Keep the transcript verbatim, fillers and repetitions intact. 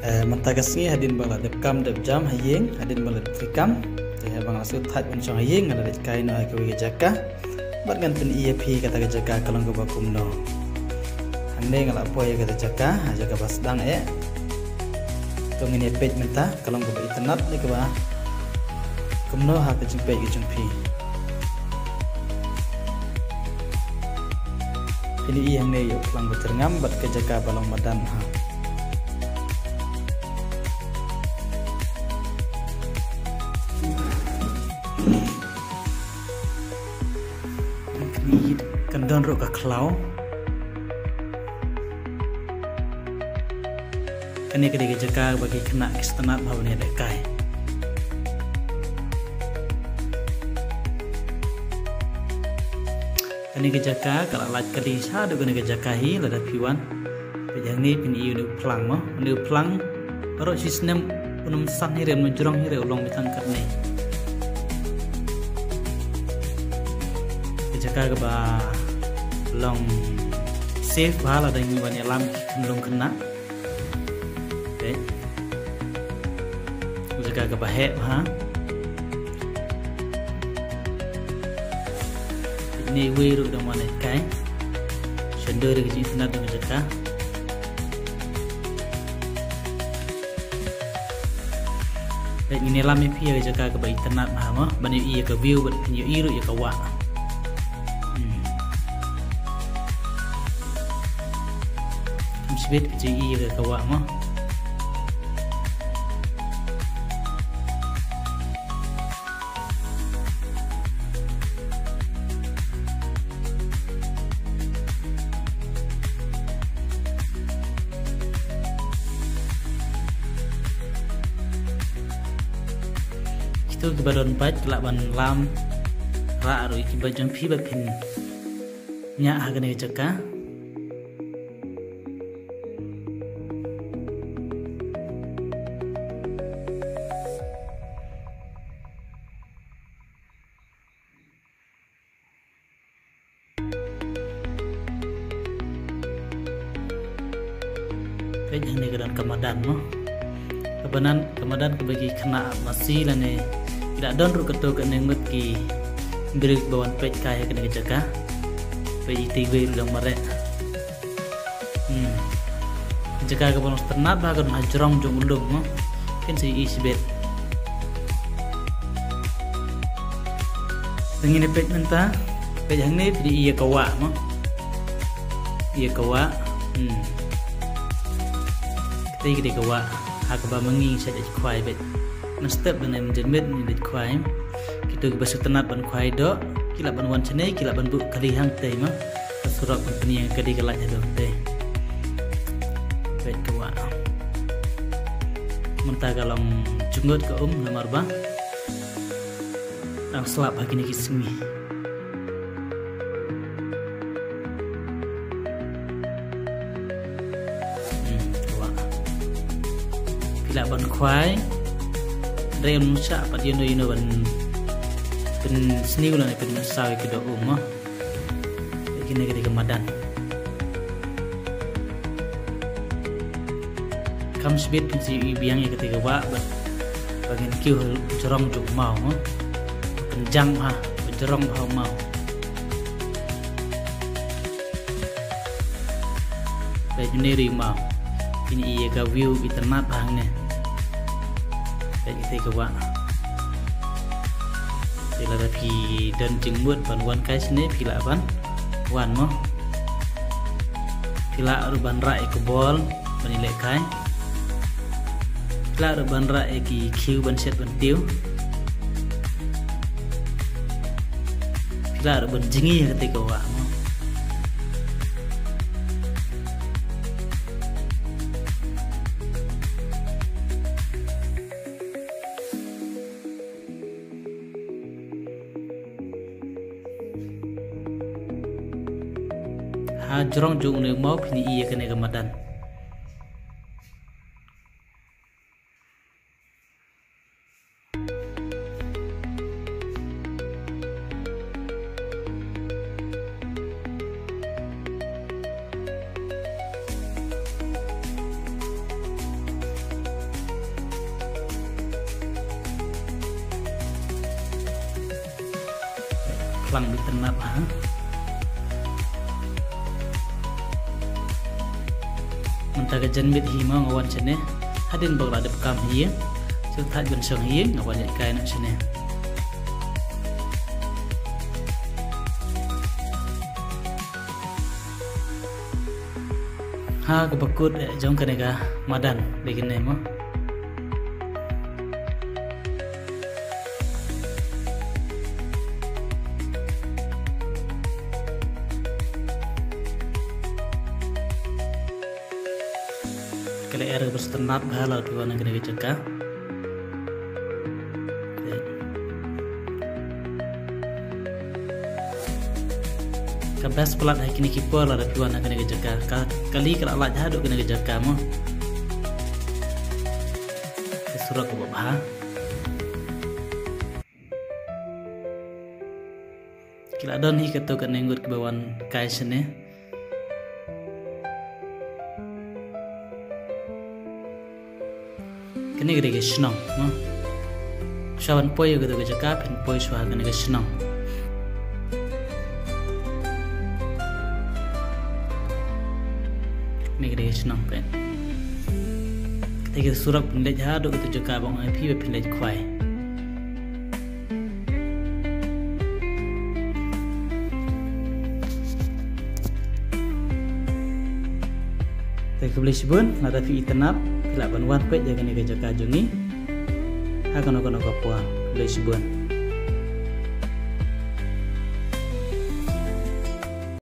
Eh, mynta ka sngi hadien ba la dep kam dep jam ha ïing, hadien ba la dep treikam. Te haba nga la shu thait ban shong ha ïing, nga la leit kai noh ha kawei ka jaka. Bad ngan pyni ïa phi kata ka jaka ka long kaba kumno. Hangne nga la poi ïa kata jaka, ha jaka ba sdang eh. To ngin ïa peit mynta ka long kaba itynnad ne kaba kumno ha ka jingpeit ka jong phi. Phin ïohi hangne ïa u phlang ba jyrngam bad ka jaka ba long madan ha. Kan don ruh ka khlaw. Kane ka dei ka jaka ba ki khynnah ki sngewtynnad bha ban ïalehkai. Kane ka jaka ka la lait kali shaduh kane ka jaka hi lada phi wan. Peit hangne phin ïohi une u phlang mo, une u phlang. Baroh shi snem un ym san hi re, un ym jrong hi re, u long beit tang katne. Ka jaka kaba long safe bha lada ngi wan ïalam ki khynlung khynnah. Peit. Ka jaka kaba heh bha. Peit ne iwei ruh dang wan ïalehkai. Shon dor ka jingïatynnad jong ka jaka. Peit ngin ïalam ïa phi ïa ka jaka kaba itynnad bha mo. Ban ïohi ïa ka view bad phin ïohi ruh ïa ka wah. Hmm. Kham shibit ka jingïohi ïa ka wah mo. Kito kiba don bike ki lah ban lam rah ruh ïa ki bike jong phi ba phin ñiah ha kane ka jaka. Peit hangne ka don ka madan mo. Kaba nan ka madan kaba ki khynnah masi lane ki la don ruh kato kane ngut ki briew ba wan peit kai ha kane ka jaka. Peit ite iwei ruh dang mareh. Hmm. Jaka kaba long tynnad bha ka don ha jrong jong u lum mo. Phin sa ïohi shibit. Te ngin ïa peit mynta. Peit hangne phi ïohi ïa ka wah mo. Ïa ka wah. Hmm. Kata ka dei ka wah ha kaba ma ngi sha dei khwai beit. Mynstep lane mynjynmiet ngi dei khwai. Kito kiba sngewtynnad ban khwai doh ki lah ban wan shane, ki lah ban buh kali hangtei mo. Ka surok ban pynïeng ka dei ka lait haduh te. Peit ka wah. Mynta ka long jngut ka um namar ba dang slap ha kine ki sngi. Hmm, ka wah. Phi lah ban khwai. Hynrei ym shah pat ïano ïano ban pynsniew lane pynmynsaw ïa ki doh um mo. Kine ki dei ka madan. Kham shibit phin sa ïohi biang ïa kata ka wah bad ba ngin kiew ha u jrong jong u maw mo. Pynjang ha u jrong ha u maw. Peit une ruh i maw. Phin ïohi ïa ka view itynnad bha hangne. Peit ite ka wah. Te lada phi don jingmut ban wan kai shane phi lah ban wan mo. Phi lah ruh ban rah ïa ka bol ban ïalehkai. Phi lah ruh ban rah ïa ki khiew ban shet ban tiew. Phi lah ruh ban jngi ha kata ka wah mo. Ha jrong jong une u maw phin ïohi ïa kane ka madan. Plang bit tyrnat ha. Mynta ka janmiet hi mo nga wan shane. Hadien ba ka la dep kam hi. Shu thait ban shong hi nga wan ïa kai noh shane. Ha kaba kut eh, jong kane ka madan dei kane mo. Ka lyer kaba sngewtynnat bha la phi wan ha kane ka jaka. Ka best palat ha kine ki por lada phi wan ha kane ka jaka. Ka kali ka la lait haduh kane ka jaka mo. Ka surok kaba bha. Ki la don hi kato kane ngut kiba wan kai shane. Kane ka dei ka shnong mo. Shuwa ban poi ïa kato ka jaka phin poi shuwa kane ka shnong. Kane ka dei ka shnong peit. Kata ka surok phin leit haduh kato jaka ba nga ong ïa phi ba phin leit khwai. Te khublei shibun lada phi itynnad phi lah ban wan peit ïa kane ka jaka jong ngi ha kano kano ka por. Khublei shibun.